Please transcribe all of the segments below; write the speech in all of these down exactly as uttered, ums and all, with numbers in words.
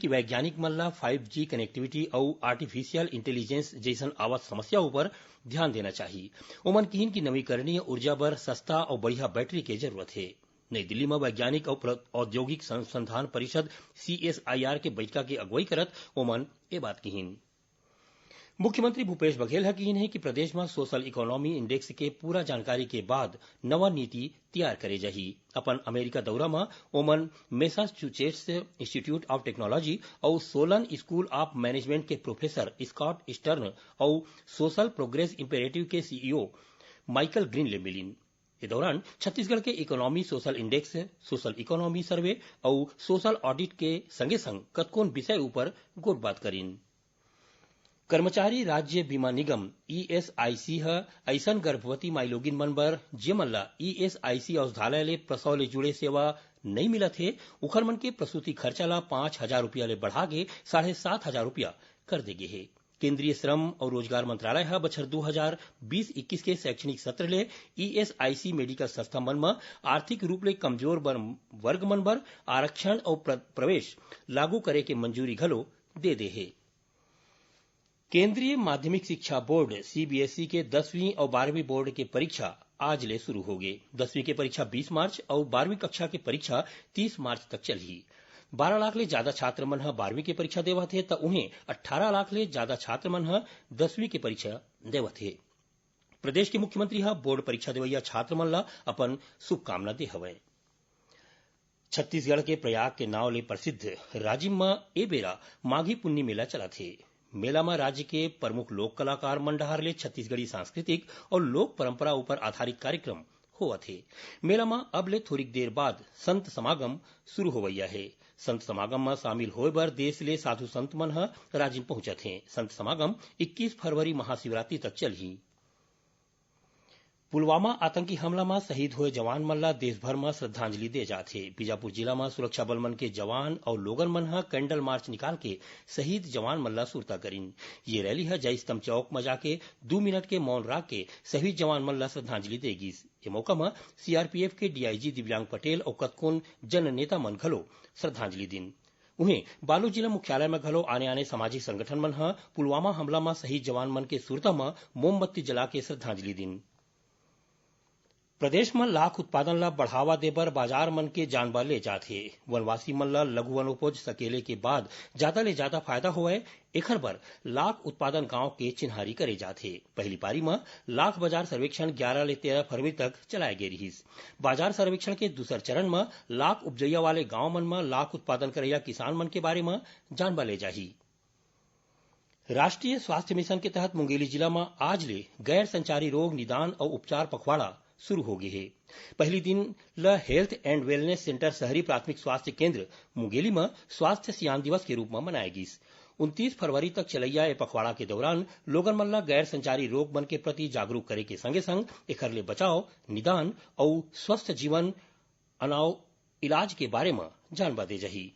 वैज्ञानिक मन ला फाइव जी कनेक्टिविटी अउ आर्टिफिशियल इंटेलिजेंस जइसन आवत समस्या ऊपर ध्यान देना चाही। ओमन किहिन कि नवीकरणीय ऊर्जा बर सस्ता अउ बढ़िया बैटरी के जरूरत हे। नई दिल्ली म वैज्ञानिक अउ प्र-, औद्योगिक अनुसंधान परिषद, सीएसआईआर, के बैठका के अगुवाई करत ओमन ए बात किहिन। मुख्यमंत्री भूपेश बघेल ह किहिन हे कि प्रदेश म सोशल इकोनॉमी इंडेक्स के पूरा जानकारी के बाद नवा नीति तैयार करे जाही। अपन अमेरिका दौरा म ओमन मैसाचुसेट्स इंस्टीट्यूट ऑफ टेक्नोलॉजी अउ सोलन स्कूल ऑफ मैनेजमेंट के प्रोफेसर स्कॉट स्टर्न अउ सोशल प्रोग्रेस इम्पेरेटिव के सीईओ माइकल ग्रीन ले मिलिन। ए दौरान छत्तीसगढ़ के economy, social index, social economy survey अउ सोशल ऑडिट के संगे संग कतकोन विषय ऊपर गोठबात करिन। कर्मचारी राज्य बीमा निगम, ईएसआईसी, ह अइसन गर्भवती माईलोगिन मन बर, जेमन ला ईएसआईसी औषधालय ले प्रसव ले जुड़े सेवा नइ मिलत हे, उखर मन के प्रसूति खर्चा ला पाँच हजार रुपया ले बढ़ा के साढ़े सात हजार रुपया कर दे गे हे। केंद्रीय श्रम अउ रोजगार मंत्रालय ह बछर दू हजार बीस इक्कीस के शैक्षणिक सत्र ले ईएसआईसी मेडिकल संस्था मन म आर्थिक रूप ले कमजोर बर-, वर्ग मन बर आरक्षण अउ प्र-, प्रवेश लागू करे के मंजूरी घलो दे दे हे। केंद्रीय माध्यमिक शिक्षा बोर्ड, सीबीएसई, के दसवीं अउ बारहवीं बोर्ड के परीक्षा आज ले शुरू होगे। दसवीं के परीक्षा बीस मार्च अउ बारहवीं कक्षा के परीक्षा तीस मार्च तक चलही। बारह लाख ले ज्यादा छात्र मन ह बारहवीं के परीक्षा देवत हे, त उहें अट्ठारह लाख ले ज्यादा छात्र मन ह दसवीं के परीक्षा देवत हे। प्रदेश के मुख्यमंत्री ह बोर्ड परीक्षा देवइया छात्र मन ला अपन शुभकामना दे हवय। छत्तीसगढ़ के प्रयाग के नांव ले प्रसिद्ध राजिम म ए बेरा माघी पुन्नी मेला चलत हे। मेला म राज्य के प्रमुख लोक कलाकार मन डहार ले छत्तीसगढ़ी सांस्कृतिक अउ लोक परंपरा ऊपर आधारित कार्यक्रम होवत हे। मेला म अब ले थोरिक देर बाद संत समागम शुरू होवइया हे। संत समागम म शामिल होय बर देश ले साधु संत मन ह राजिम पहुंचत हे। संत समागम इक्कीस फरवरी महाशिवरात्रि तक चलही। पुलवामा आतंकी हमला म शहीद होए जवान मन ला देश भर म श्रद्धांजलि दे जात हे। बीजापुर जिला म सुरक्षा बल मन के जवान अउ लोगन मन ह कैंडल मार्च निकाल के शहीद जवान मन ला सुरता करिन। ये रैली ह जय स्तंभ चौक म जाके दू मिनट के मौन राख के शहीद जवान मन ला श्रद्धांजलि दे गिस। ये मौका म सीआरपीएफ के डीआईजी दिव्यांग पटेल अउ कतकोन जन नेता मन घलो श्रद्धांजलि दिन। उहें, बालोद जिला मुख्यालय म घलो आने-आने सामाजिक संगठन मन ह पुलवामा हमला म शहीद जवान मन के सुरता म मोमबत्ती जला के श्रद्धांजलि दिन। प्रदेश म लाख उत्पादन ल बढ़ावा देबर बाजार मन के जांजबा ले जात हे। वनवासी मन ल लघु वनोपज सकेले के बाद जादा ले जादा फायदा होवय, एखर बर लाख उत्पादन गांव के चिन्हारी करे जात हे। पहिली पारी म लाख बाजार सर्वेक्षण ग्यारा ले तेरा फरवरी तक चलाए गे रिहिस। बाजार सर्वेक्षण के दूसर चरण म लाख उपजइया वाले गांव मन म लाख उत्पादन करइया किसान मन के बारे म जानबा ले जाही। राष्ट्रीय स्वास्थ्य मिशन के तहत मुंगेली जिला म आज ले गैर संचारी रोग निदान अउ उपचार पखवाड़ा शुरू हो गे हे। पहिली दिन ल हेल्थ एंड वेलनेस सेंटर शहरी प्राथमिक स्वास्थ्य केंद्र मुंगेली म स्वास्थ्य सियान दिवस के रूप म मनाए गिस। उनतीस फरवरी तक चलइया ए पखवाड़ा के दौरान लोगन मन ल गैर संचारी रोग मन के प्रति जागरूक करे के संगे संग एखर ले बचाव, निदान अउ स्वस्थ जीवन अनाव इलाज के बारे म जानबा दे जाही।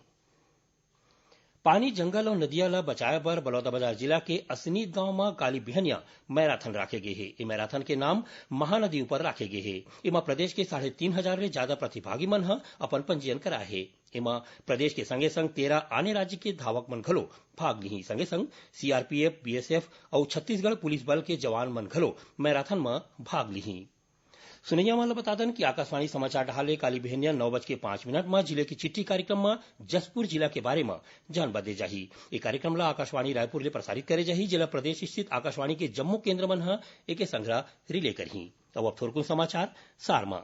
पानी, जंगल अउ नदिया ल बचाए बर बलौदाबाजार जिला के असनीद गांव म काली बिहनिया मैराथन राखे गे हे। ए मैराथन के नाम महानदी ऊपर राखे गे हे। एमा प्रदेश के साढ़े तीन हजार ले जादा प्रतिभागी मन ह अपन पंजीयन कराए हे। एमा प्रदेश के संगे संग तेरह आने राज्य के धावक मन घलो भाग लिही। संगे संग सीआरपीएफ, बीएसएफ अउ छत्तीसगढ़ पुलिस बल के जवान मन घलो मैराथन म भाग लिही। सुनैया मन ल बता दन कि आकाशवाणी समाचार डहार ले काली बिहनिया नौ बज के पाँच मिनट म जिले की चिट्ठी कार्यक्रम म जशपुर जिला के बारे म जानबा दे जाही। ए कार्यक्रम ल आकाशवाणी रायपुर ले प्रसारित करे जाही, जेला प्रदेश स्थित आकाशवाणी के जम्मो केंद्र मन ह एके संघरा रिले करही। अब, अब थोरकुन समाचार सार म।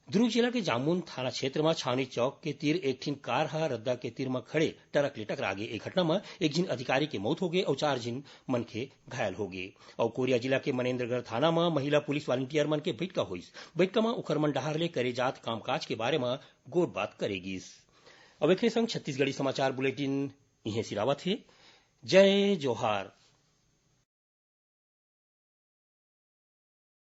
दुर्ग जिला के जामुन थाना क्षेत्र म छावनी चौक के तीर एक ठिन कार ह रद्दा के तीर म खड़े ट्रक ले टकरा गे। ए घटना म एक झिन अधिकारी के मौत होगे अउ चार झिन मनखे घायल होगे। अउ कोरिया जिला के मनेन्द्रगढ़ थाना म महिला पुलिस वॉलंटियर मन के बइठका होइस। बइठका म उखर मन डहार ले करे जात कामकाज के बारे म गोठ बात करे गिस। अब एकरे संग छत्तीसगढ़ी समाचार बुलेटिन इहें सिरावत हे। जय जोहार।